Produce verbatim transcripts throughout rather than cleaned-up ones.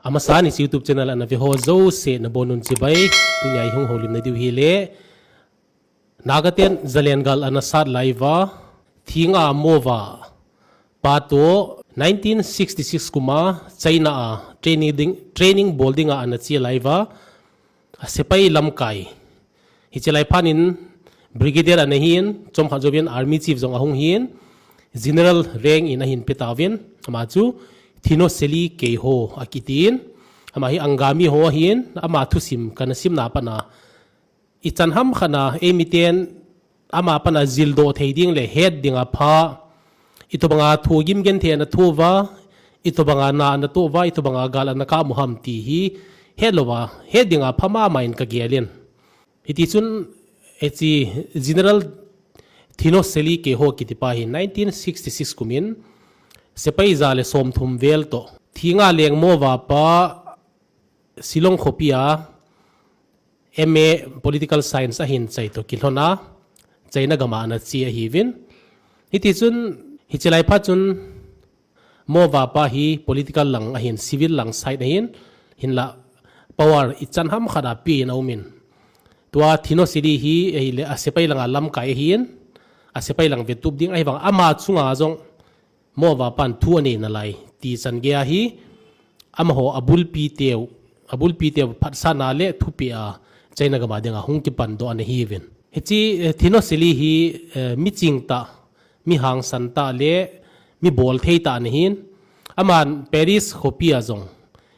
Amasan hiche YouTube channel ana ve ho jouse nabonun chibai, tunia ihung houlimna diu hile, Naga ten Zalen gal ana sat lai uva, thinga mo uva, pa toh nineteen sixty-six kum a China a training ding, training bol dinga ana che lai uva, a sepai lamkai. Hiche lai phat in brigadier ana hin, chomkhat jouvin army chief jong ahung hin, general rank in ahin pe tauvin, ama chu Thinnoseli Keiho akitin, ama hi Angami ho ahin, ama thusim kana simna a pat a, ichan ham khat a, eimi ten ama a pat a jildoh thei ding le het dinga pha, itobanga thu gimgenthei ana thu uva, itobanga na ana toh uva, itobanga gal ana kamu ham ti hi het louva, het dinga pha mama in kagel in. Hitichun, hiche General Thinnoseli Keiho kiti pa hi nineteen sixty-six kum in sepai ja le somthum vel toh, thinga lengmo uva pa Shillong khopi a M A Political Science ahin chai toh kilhon a, China gam a ana che ahiuvin. Hitichun, hiche lai phat chun, mo uva pa hi political lang ahin, civil lang side ahin, hinla power ichan ham khat a pe in aumin. Tua Thinnoseli hi, ahile a sepai langa lamkai ahin, a sepai lang vetup ding ahivang ama chunga jong mo uva pan thu anei nalai ti chan gei ahi, amaho abulpi teu, abulpi teu phatsahna le thupeh a China gam a dinga hung kipan doh ana hiuvin. Hiche, eh, Thinnoseli hi, eh, miching tah, mi hangsan tah le mi bolthei tah ana hin. Aman Paris khopi a jong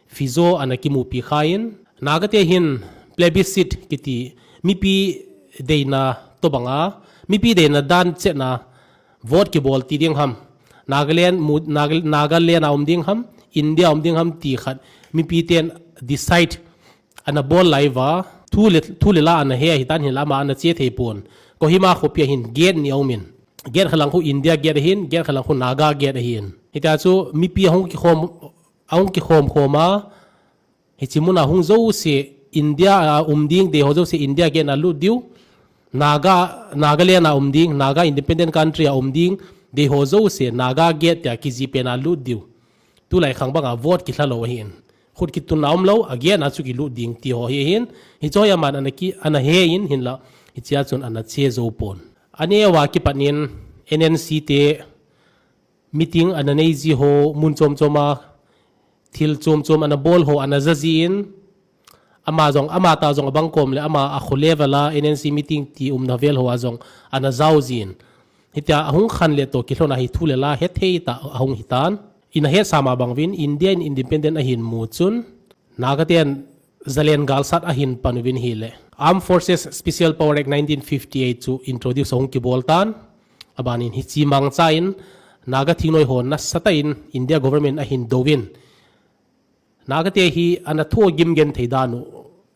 Fizeau ana kimupi khan, Naga te hin plebiscite kiti mipi deina tobanga, mipi deina dan chetna vote kibol ti ding ham, Nagaland, Nagaland a um ding ham, India a um ding ham ti khat mipi ten decide ana bol lai uva, thu le, thu le la ana he ahitan hinla ama ana che thei pon. Kohima khopi a hin gate ni aumin. Gate khat lang khu India gate ahin, gate khat lang khu Naga gate ahin. Hitia chu mipi ahung kikhom, ahung kikhom khom a, hiche muna hung jouse India a um ding deiho jouse India gate na lut diu. Naga, Nagaland a um ding, Naga independent country a um ding deiho jouse Naga gate tia kiji pen a lut diu. Tulai khang banga vote kilha lou ahin. Khut kitunna umlou, a gate na chu kilut ding tiho hi ahin. Hiche hi aman ana ki, ana he in hinla, hichea chun ana che jou pon. Aneo a kipat in N N C te meeting ana nei ji ho, mun chom chom a thil chom chom ana bol ho ana ja ji in, ama jong, ama ta jong abang kom le ama a kho level a N N C meeting ti umna vel ho a jong ana jao jin. Hitia ahung khan le toh kilhon a hi thu le la hethei tah ahung hitan. Ina hetsah ma bang uvin India in independent ahin mu chun, Naga ten Zalen galsat ahin pan uvin ahile, Armed Forces Special Power Act nineteen fifty-eight chu introduce ahung kibol tan. Abanin hiche mangcha in Naga thingnoi ho nasatah in India government ahin douvin. Naga te hi ana thu gimgenthei dan u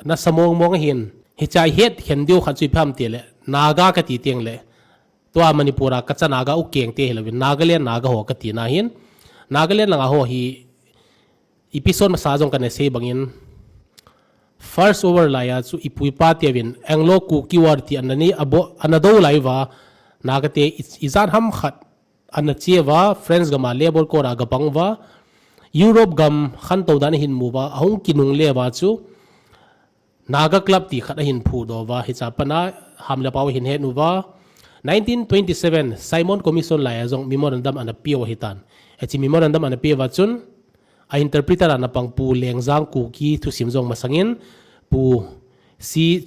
nasa mong mong ahin. Hiche hi het khen diu khat chu ipi ham tile, Naga kati teng le, tua Manipur a kacha Naga u keng te hilouvin, Nagaland Naga ho kati na hin. Nagaland langa ho hi episode masa jong kana sei bangin, first over lai a chu ipu ipa teuvin Anglo Kuki War ti ana nei, abo, ana dou lai uva, Naga te i, ijat ham khat ana che uva, France gam a labour code a gapang uva, Europe gam khantou dan ahin mu uva, ahung kinungle uva chu Naga Club ti khat ahin phudoh uva, hichea pat a ham le pao ahin het uva. Nineteen twenty-seven Simon Commission lai a jong memorandum ana peu ahitan. Hiche memorandum ana peuva chun, a interpreter ana pang Pu Lengjang Kuki thusim jong masangin, Pu C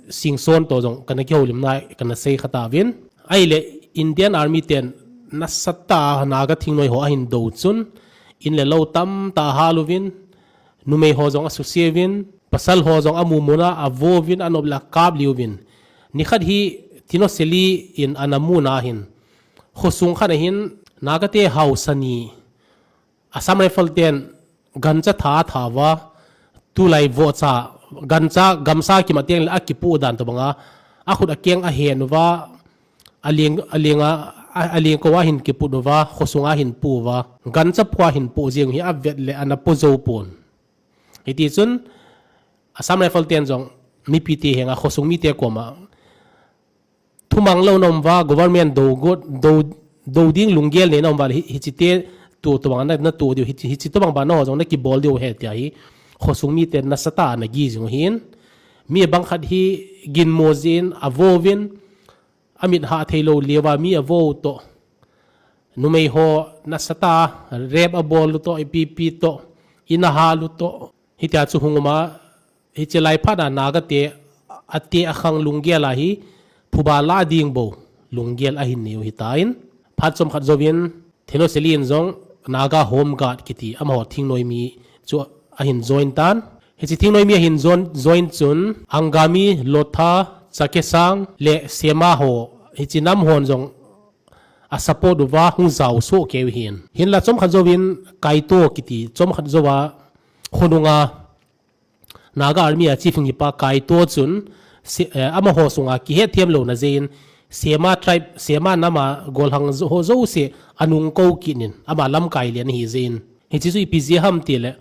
Singson toh jong kana kihoulimna kana sei kha tauvin. Ahile Indian Army ten nasatah a Naga thingnoi ho ahin dou chun, in le lou tamtah ahal uvin, numei ho jong asuse uvin, pasal ho jong amu muna avo uvin, anop le akap lih uvin. Nikhat hi Thinnoseli in ana muna hin, khosung khat ahin, Naga te haosa ni, Assam Rifle ten gancha tha atha uva, tulai vohcha, gancha gamsa kimat teng le akipoh dan tobanga, akhut akeng ahen uva, aling, aling a, a, aling kou a hin kiput uva, khosung a hin pu uva, gancha phu a hin pu jeng hi avet le ana pu jou pon. Hiti chun, Assam Rifle ten jong, mipi te henga, khosung mite koma, thumang lou na um uva, government dou got, dou, dou ding lunggel nei na um uva, hi, hiche te, tu tobang na, na tu diu, hichi, hichi tobang ba na ho jong na kibol diu he tia hi. Khosung mite nasatah a na gih jing u hin. Mi bang khat hi ginmo jin, avo uvin, amit hah thei lou leuva mi avo u toh. Numei ho nasatah a, rape abol u toh, ipi ipi toh, in ahal u toh. Hitia chu hung um a, hichi lai phat a Naga te, ate akhang lunggel a hi, phuba la ding bou, lunggel ahin nei u hitan. Phat chomkhat jouvin, Thino Seli in jong Naga Home Guard kiti, amaho thingnoi mi chu ahin join tan. Hichi thingnoi mi ahin join, join chun, Angami, Lotha, Chakesang, le Sema ho, hichi nam hon jong a support uva hung jao soh kei u hin. Hinla chomkhat jouvin Kaito kiti, chomkhat jouva khonunga Naga Army a chief hing hipa Kaito chun, se-, eh, amaho sunga kihet them louna jeh in, Sema tribe, Sema nam a golhang jo-, ho jouse anung kou kit in, ama lamkai lian ahi jeh in. Hichi chu ipi jeh ham tile,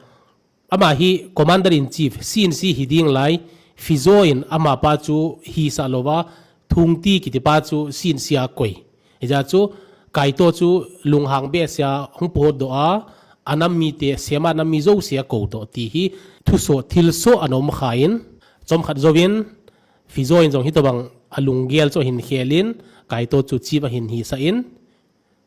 ama hi Commander in Chief, C in C hi ding lai, Fijo in amapa chu hisah louva, Thungti kiti pa chu C in C a koi. Hijeh chun, Kaito chu lunghang behseh a hung pohdoh a, anam mite, Sema nam mi jouse akou doh ti hi, thusoh, thilsoh ana um khan, chomkhat jouvin, Fijo in jong hitobang alunggel chu ahin khel in, Kaito chu chief ahin hisah in,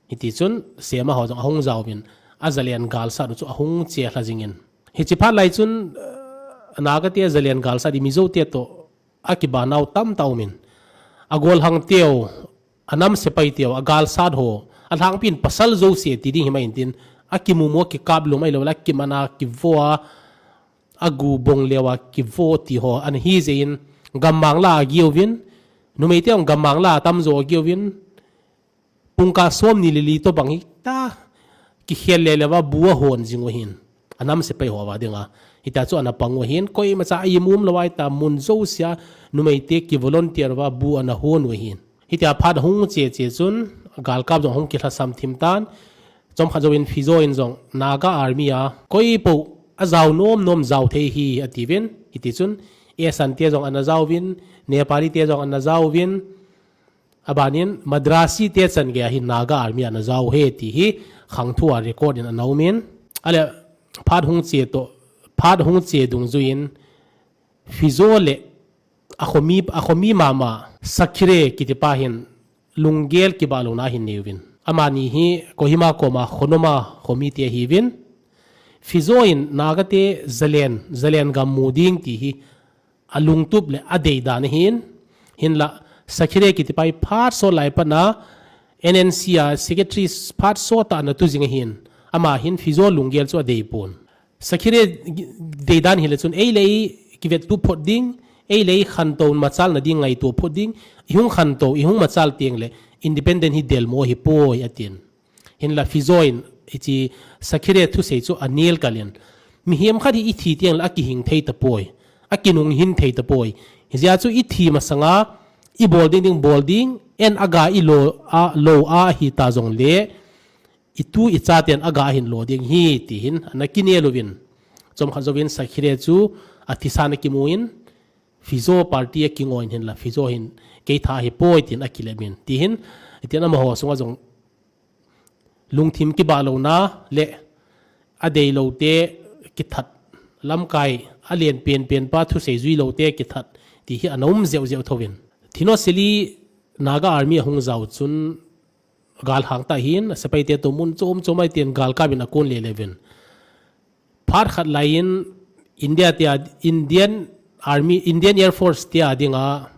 hiti chun, Sema ho jong ahung jaovin, ajalen galsat u chu ahung chelha jingin. Hichi phat lai chun, eh, Naga te jalen galsat i Mizo te toh, akibanau tamtah umin. Agolhang teu, anam sepai teu, agalsat ho, alhangpin pasal jouse ti ding himai intin, akimumu, akikaplum ahilou le, akiman a, kivo a, agu bong leu a, kivo ti ho, ana hi jeh in, gammang la agih uvin, numei teu gammang la atamjo agih uvin, pungkah somni le li tobang hi ta kikhel le leuva bu ahon jing u hin. Anam sepai ho va dinga. Hitia chu ana pang u hin. Koimacha a imum lou a hita mun jousea numeite kivolunteer uva bu ana hon u hin. Hitia phat hung che che chun galkap jong hung kilhasam thim tan. Chomkhat jouvin Fijo in jong Naga Army a koipo ajao nom nom jao thei hi atiuvin. Hiti chun Esan te jong ana jaovin, Nepali te jong ana jaovin, abanin Madrasi te chan geiya hi Naga Army ana jao e ti hi khangthu a record in ana umin. Ale phat hung che toh, phat hung che dungjuiyin Fijo le akhomi, akhomi mama Sakhire kitipa hin lunggel kibah louna ahin nei uvin. Amani hi Kohima koma Khonoma khomi te ahiuvin. Fijo in Naga te Zalen, Zalen gam mu ding ti hi alungtup le adei dan ahin, hinla Sakhire kitipa hi phat sot lai pat na N N C a secretary phat sot tah ana tu jing ahin, ama hin Fijo lunggel chu adei pon. Sakhire dei dan hile chun ei le ei kivettup phot ding, ei le ei khantou machalna ding ngaito phot ding, ihung khantou, ihung machal teng le independent hi delmo ahipoi atin. Hinla Fijo in hichi Sakhire thusei chu anel kalin. Mihem khat hi ithi teng le akihing thei tapoi. Akinung hin thei tapoi. Hijeh chun ithi masanga ibol ding ding bol ding, en aga ilo a, lo a hita jongle, itu icha ten aga hin lo ding hi ti hin ana kinel uvin. Chomkhat jouvin Sakhire chu athisan akimu in, Fijo party akingoiyin hinla, Fijo hin kei tha ahipoi tin akilep in. Ti hin, itin amaho sunga jong lungthim kibah louna le adei lou te kithat, lamkai alen pen pen pa thusei jui lou te kithat ti hi ana um jeu jeu thouvin. Thino Seli Naga Army ahung jao chun galhang tah hin, sepai te toh mun chom chom a itin galkap in akon le le uvin. Phat khat laiyin India te a, Indian Army, Indian Air Force te a dinga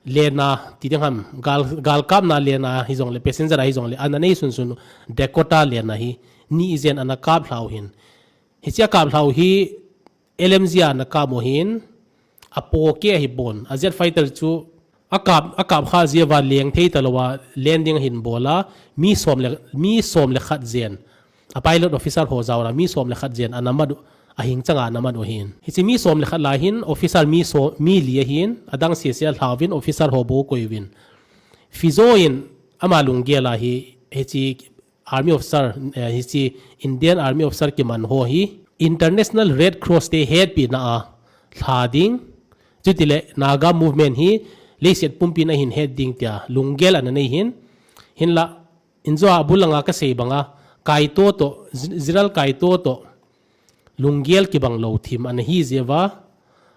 lenna, ti ding ham, gal, galkapna lenna hijongle, passenger a hijongle, ana nei sun sun Dakota lenna hi, ni ijen ana kap lhau hin. Hichea kap lhau hi, L M G a ana kap u hin, apoh kei ahipon, a jet fighter chu, akap, akap kha jeh uva leng thei talouva, landing ahin bol a, mi som le, mi som le khat jen. A pilot officer ho jaola mi som le khat jen ana mat u, ahing changa ana mat u ahin. Hichi mi som le khat lai hin officer mi so, mi li ahin, adang sese alhauvin officer ho bou akoiuvin. Fijo in ama lunggel a hi, hichi army officer, eh, hichi Indian army officer kiman ho hi International Red Cross te hetpina a lha ding. Chutile Naga movement hi leiset pumpin ahin het ding tia lunggel ana nei hin. Hinla, injo a bul langa kasei banga, Kaito to, General Kaito to lunggel kibang lou thim ana hi jeh uva,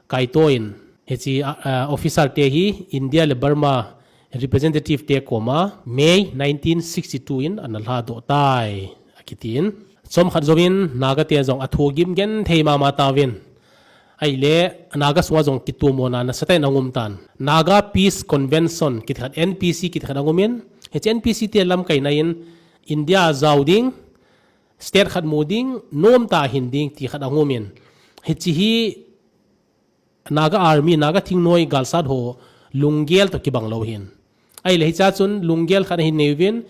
Kaito in hiche, ah, ah, officer te hi India le Burma representative te koma May nineteen sixty-two in ana lhadoh tai, akitin. Chomkhat jouvin Naga te jong athu gim genthei mama tauvin. Ahile, Naga sunga jong kitomona nasatah in ahung um tan. Naga Peace Convention kiti khat, N P C kiti khat ahung umin. Hiche N P C te lamkaina in India jao ding, state khat mu ding, nomtah hin ding ti khat ahung umin. Hiche hi Naga Army, Naga thingnoi galsat ho lunggel to kibang lou hin. Ahile hichea chun lunggel khat ahin nei uvin,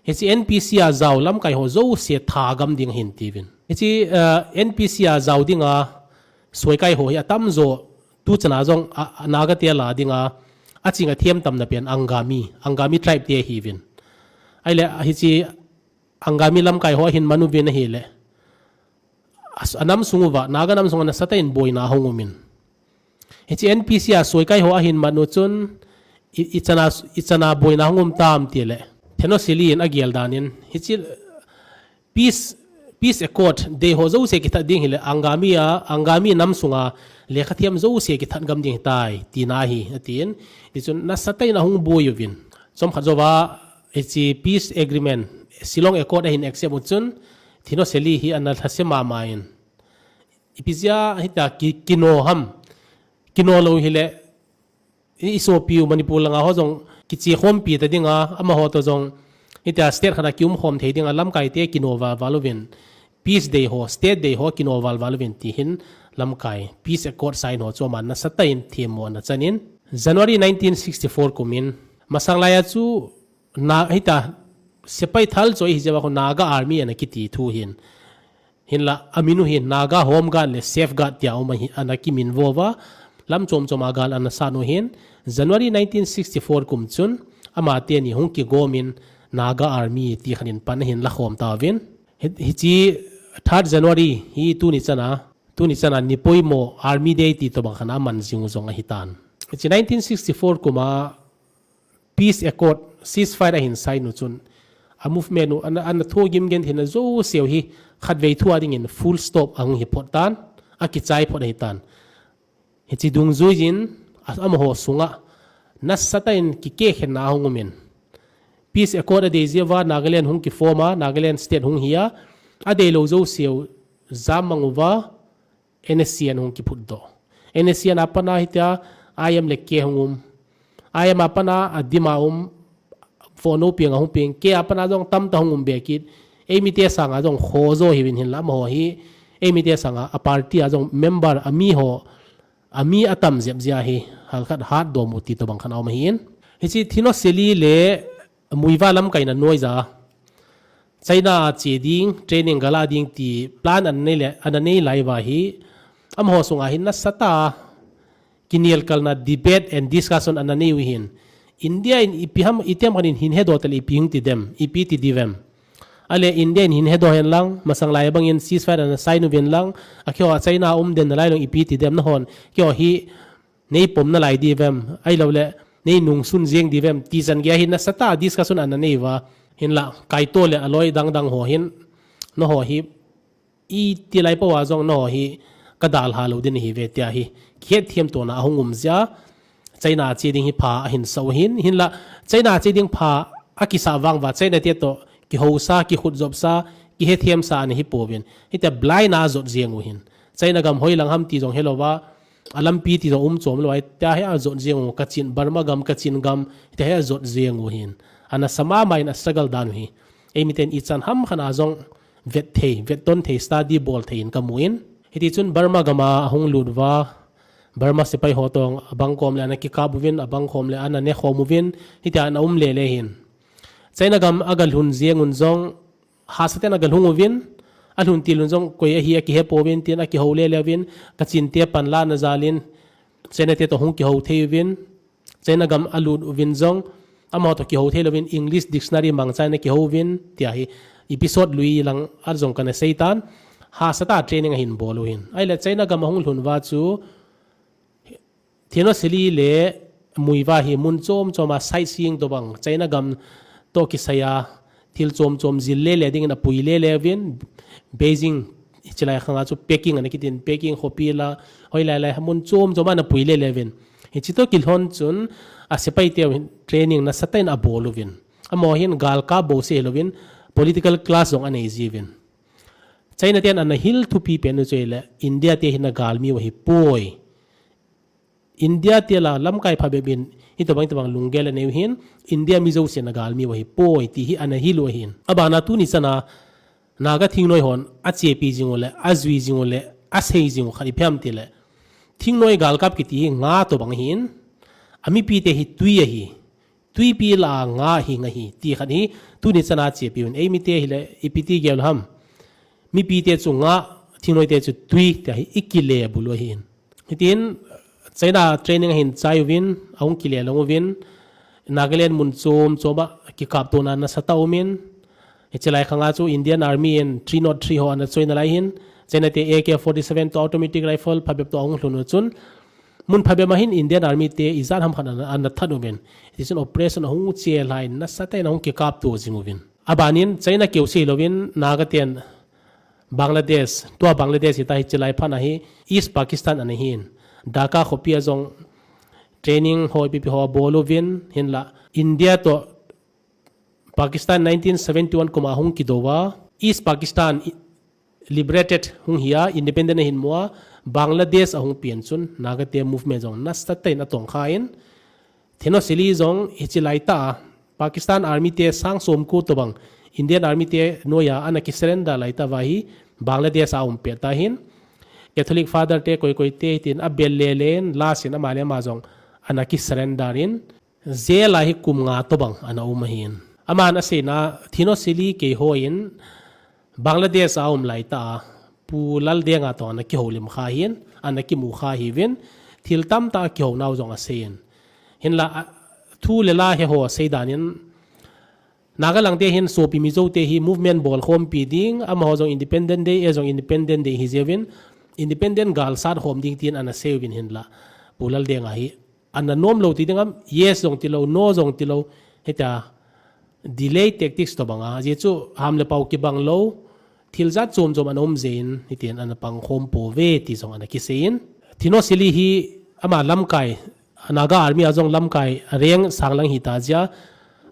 hiche N P C a jao lamkai ho jouse thagam ding ahin tiuvin. Hiche, eh, N P C a jao dinga soikai ho hi atamjo, tuchana jong a, a Naga te la dinga aching athem tamna pen Angami, Angami tribe te ahiuvin. Ahile hiche Angami lamkai ho ahin man uvin ahile, as-, anam sung uva, Naga nam sunga nasatah in boina ahung umin. Hiche N P C a soikai ho ahin man u chun, i, ichana, ichana boina ahung um tam tile, Thenosili in agel dan in, hiche peace, peace accord dei ho jouse kithat ding hile, Angami a, Angami nam sunga lekha thiam jouse kithat gam ding ahitai, tina ahi, atin. Hichun nasatah in ahung boi uvin. Chomkhat jouva, hiche peace agreement, Shillong Accord ahin accept u chun, Thenosili hi ana lhase mama in. Ipi jeh a hitia ki, kino ham. Kino lou hile, i, isopiu Manipur langa ho jong kiche khompi ta dinga, amaho to jong hitia state khat a kium khom thei dinga lamkai te kino val val uvin. Peace dei ho, state dei ho kino val val uvin ti hin lamkai Peace Accord sign ho chu aman nasatah in themmo ana chan in. January nineteen sixty-four kum in, masang laiya chu na, hitia sepai thal choi hi jeh uva khu Naga Army ana kiti thu hin. Hinla, amin u hin Naga Home Guard le Safe Guard tia um ahi, ana kiminvo uva, lam chom chom a gal ana san u hin, January nineteen sixty-four kum chun, amateni hung kigom in Naga Army ti khat in pan ahin lakhom tauvin. Hi, hiche third January hi tuni chana, tuni chana ni poimo Army Day ti tobang khat a aman jing u jong ahitan. Hiche nineteen sixty-four kum a, Peace Accord, ceasefire ahin sign u chun, a movement u, ana, ana thu gim gentheina jouseu hi, khatvei thu a dingin full stop ahung hi phot tan, akichai phot ahitan. Hiche dungjuiyin, a, amaho sunga, nasatah in kikehkhenna ahung umin. Peace Accord adei jeh uva, Nagaland hung kiform a, Nagaland state hung hi a, adeilou jouseu, jam mang uva, N S C N hung kiphutdoh. N S C N a pat a hitia I M le K hung um. I M a pat a adim a um, Fono peng a hung peng, K a pat a jong tamtah hung um be kit. Eimite sanga jong khojo hiuvin hinla amaho hi. Eimite sanga a party a jong member ami ho, ami atam jep jeh a hi. Halkhat hatdoh mu ti tobang khat a um ahin. Hiche Thenosili le Muivah lamkaina noija China a che ding, training gala ding ti plan ana nei le, ana nei lai uva hi, amaho sunga hin nasatah a kinelkalna debate and discussion ana nei u hin. India in ipi ham, itiham khat in hin hedoh tale ipi hung ti dem, ipi ti diuvem. Ahile India in hin hedoh hen lang, masang lai bangin ceasefire ana sign uvin lang, akeiho a China a um den nalai long ipi ti dem nahon, keiho hi nei pom nalai diuvem, ahilouleh, nei nungsun jeng diuvem, ti chan geiya hin nasatah a discussion ana nei uva, hinla, Kaito le aloi dangdang ho hin, naho hi, iti lai pou a jong naho hi, kadalha lou ding nahiuve tia hi, kihetthem tona ahung um jeh a, China a che ding hi pha ahin sah u hin, hinla, China a che ding pha akisah vang uva, China te toh, kihousa, kikhutjopsa, kihethemsa ana hi pouvin, hitia blind a ajot jeng u hin, China gam hoilang ham ti jong helouva, a lampi ti jong um chom lou a, hitia hi ajot jeng u, Kachin, Burma gam, Kachin gam, hitia hi ajot jeng u hin. Ana sa mama in a struggle dan u hi. Eimiten ichan ham khat a jong vet thei, vetton thei, study bol thei in kamu in. Hitichun Burma gam a ahung lut uva, Burma sepai ho toh abang kom le ana kikap uvin, abang kom le ana nekhom uvin, hitia ana um lele hin. China gam agalhun jeng un jong, hahsa ten agalhung uvin, alhun til un jong koi ahi akihe pouvin tin akihou lele uvin, Kachin te panlahna jal in, China te toh hung kihou thei uvin, China gam alut uvin jong, amaho toh kihou thei louvin English dictionary mangchan ana kihou uvin, tia hi episode lui lang a jong kana seitan, hahsa tah a training ahin bol u hin. Ahile China gam ahung lhun uva chu, Thenosili le Muivah hi mun chom chom a sightseeing tobang, China gam toh kisai a, thil chom chom jil le le dingin apui le le uvin, Beijing, hichelai khanga chu Peking ana kitin, Peking khopi la, hoilai lai mun chom chom ana pui le le uvin. Hiche toh kilhon chun asepai teu hin training nasatah in abol uvin. Amaho hin galkap bou seh hilouvin, political class jong anei jiuvin. China ten ana hil thupi pen u chu ahile, India te hi nagalmi u ahipoi. India te la lamkai phabep in, hitobang hitobang lunggel anei u hin, India mi jouse nagalmi u ahipoi, ti hi ana hil u ahin. Abana tuni chana, Naga thingnoi hon, achepi jing u le, ajui jing u le, asei jing u khat ipi ham tile. Thingnoi galkap kiti hi nga tobang ahin, amipi te hi tui ahi. Tuipi la nga hi nga hi, ti khat hi, tuni chana chepi un. Eimi te hile, ipi ti gel ham. Mipi te chu nga, thingnoi te chu tui, ti hi, ikile bulu ahin. Hitin, China training ahin chai uvin, ahung kile long uvin, Nagaland mun chom chom a kikaptona nasatah umin, hichelai khanga chu Indian Army in three nought three ho ana choi nalai hin, China te A K forty-seven toh automatic rifle phabep toh ahung lhun u chun, mun phabep a hin Indian Army te ijat ham khat ana, ana that uvin. Hitichun operation ahung chelhai nasatah in ahung kikapto jing uvin. Abanin China keu seh hilouvin Naga ten Bangladesh, tua Bangladesh hita hichelai phat a hi East Pakistan ana hin. Dhaka khopi a jong training ho ipi ipi ho bol uvin hinla India toh Pakistan nineteen seventy-one kum a hung kidou a, East Pakistan i-, liberated hung hi a, independent ahin mu a, Bangladesh ahung pen chun, Naga te movement jong nasatah in atongkha in, Thinnosili jong hichelai tah a, Pakistan Army te sang somko tobang, Indian Army te noiya ana kisurrender lai tah uva hi, Bangladesh a um pet tahin, Catholic Father te koi koi te hitin abel le len, last in ama le ama jong ana kisurrender in, jail a hi kum nga tobang ana um ahin. Aman aseina, Thinnosili keiho in Bangladesh a um lai tah a, Pu Laldenga toh ana kihoulim kha hin, ana kimu kha hiuvin, thil tamtah a kihounau jong aseiyin. Hinla, a, thu le la heho seidan in, Naga lang te hin sopi Mizo te hi movement bol khompi ding, amaho jong Independent Day, ei jong Independent Day hi jeuvin, Independent gal sat khom ding tin ana seiuvin hinla, Pu Laldenga hi, ana nom lou ti ding am, yes jong tilou, no jong tilou, hitia delay tactics tobang a, ajeh chu ham le pau kibang lou, thil jat chom chom ana um jeh in, hitin ana pang khom pouve ti jong ana kiseiyin. Thinnosili hi ama lamkai, Naga Army a jong lamkai a rank sang lang hita jeh a,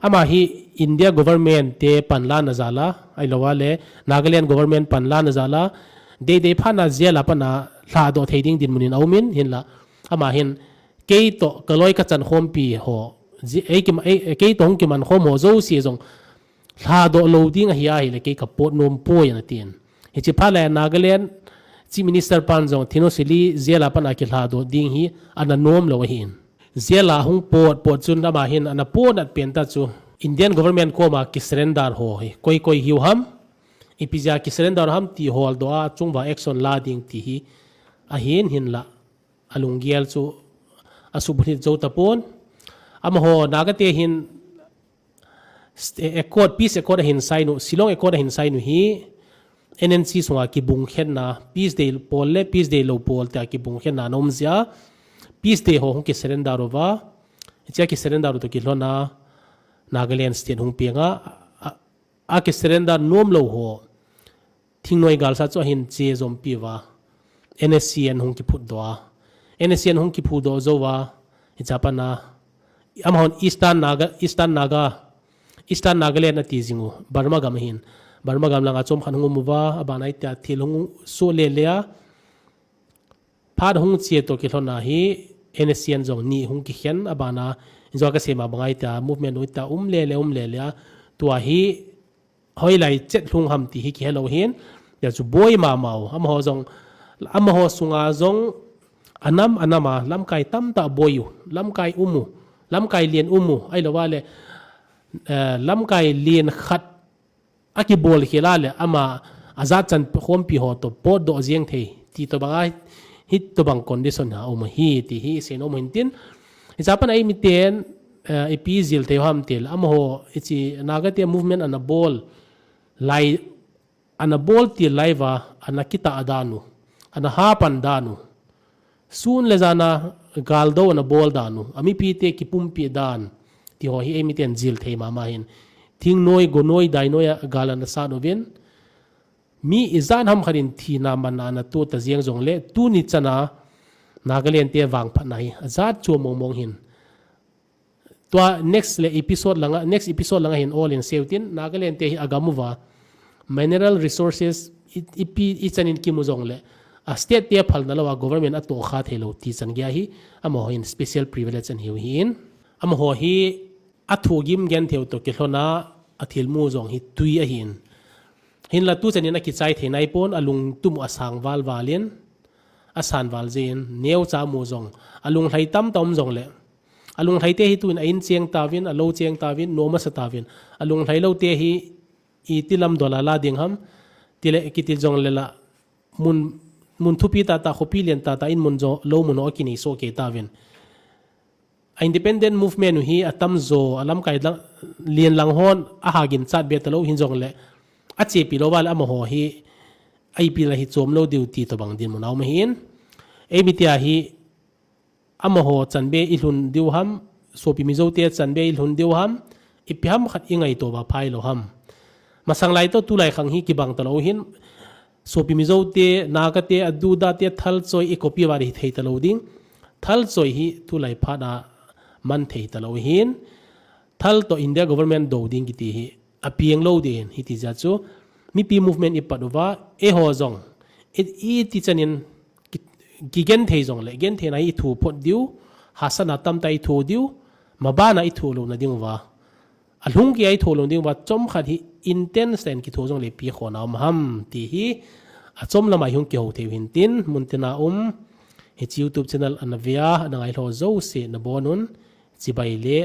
ama hi India government te panlana jal a, ahilou a le Nagaland government panlana jal a, deidei phat a jail a pat a lhadoh thei ding dinmun in aumin, hinla ama hin kei toh kaloi kachan khompi ho, ji-, ei kim-, ei, kei toh hung kiman khom ho jouse jong lhadoh lou ding ahi ahile kei kapot nom poi ana tin. Hiche phat lai a Nagaland Chief Minister pan jong Thinnosili jail a pat a kilhadoh ding hi ana nom lou ahin. Jail a hung pot pot chun ama hin ana potnat pen tah chu Indian government koma kisurrender ho hi koi koi hiu ham, ipi jeh a kisurrender ham ti holdoh a chunguva action la ding ti hi ahin hinla. Alunggel chu asuhbulhit jou tapon. Amaho Naga te hin st-, accord, peace accord ahin sign u, Shillong Accord ahin sign u hi N N C sunga kibungkhenna, peace day pol le peace day lou pol tia kibungkhenna ana um jeh a, peace day ho hung kisurrender uva, hichea kisurrender u toh kilhon a, Nagaland state hung peng a, a, akisurrender nom lou ho, thingnoi galsat chu ahin che jompi uva, N S C N hung kiphutdoh a, N S C N hung kiphutdoh jou uva, hichea pat a, amahon Eastern Naga, Eastern Naga, Eastern Nagaland ati jing u, Burma gam ahin, Burma gam langa chomkhat hung um uva, abana hitia thil hung soh le le a, phat hung che toh kilhon a hi, N S C N jong ni hung kikhen, abana, injo kasei ma banga hitia, movement u hitia um le le, um le le a, tua hi, hoilai chet lhung ham ti hi kihelou hin, tia chu boi mama u, amaho jong, amaho sunga jong, anam, anam a, lamkai tamtah boi u, lamkai um u, lamkai lien um u, ahilou a le, eh, lamkai lien khat, akibol khel a le ama ajat chan khompi ho toh potdoh jeng thei ti tobang a, hitobang condition a um ahi ti hi seinom u hintin. Hichea pat a eimiten, eh, ipi jil thei u ham tile amaho hiche Naga te movement ana bol lai, ana bol til lai uva, ana kitah dan u, ana hapan dan u. Sun le jan a galdo ana bol dan u, amipi te kipumpi dan, ti ho hi eimiten jil thei mama hin. thingnoi, gonoi, dainoi a gal ana sat uvin, mi ijat ham khat in thina manna ana to ta jeng jongle, tuni chana Nagaland te vangphatna hi ajat chom mong mong hin. Tua next le episode langa, next episode langa hin ol in seiyu tin, Nagaland te hi agam uva mineral resources i, ipi ichan in kimu jongle, a state te phalna louva government atohkha thei lou ti chan gei ahi, amaho hin special privilege ana hiu ahin. Amaho hi athugim gentheiu toh kilhona athilmu jong hi tui ahin. Hinla tuchan in akichai thei naipon, alungtup u asang val val in, asan val jeh in, neocha mu jong, alunglhai tamtah um jongle, alunglhai te hi tuin a in cheng tauvin, alou cheng tauvin, nom asa tauvin, alunglhai lou te hi iti lam dol a la ding ham, tile kiti jongle la, mun, mun thupi tahtah, khopi lien tahtah in mun jo, lou mun ho akinei soh kei tauvin. A independent movement u hi atamjo, alamkai lang, lien lang hon, aha ginchat be talou hin jongle, achepi louva le amaho hi, a ipi la hi chom lou diu ti tobang dinmun aum ahin. Eimi tia hi, amaho chanbe ilhun diu ham, sopi Mizo te chanbe ilhun diu ham, ipi ham khat ingaito uva phai lou ham. Masang lai toh tulai khang hi kibang talou hin, sopi Mizo te, Naga te, aduda te, thalchoi i copy uva hithei talou ding. Thalchoi hi tulai phat a man thei talou hin. Thal toh India government dou ding kiti hi apeng lou ding hiti jeh chu. Mipi movement ipat uva, eiho jong, i, iti chan in ki, kigenthei jongle, gentheina hi ithu phot diu, hahsatna tamtah ithu diu, mabana ithu louna ding uva, alhung keiya ithu lou ding uva, chomkhat hi intense tah in kithu jongle ipi khona um ham ti hi, achom lama ihung kihou theiu hin tin, muntina um, hiche YouTube channel ana vea, ana ngailhou jouse nabonun, chibai le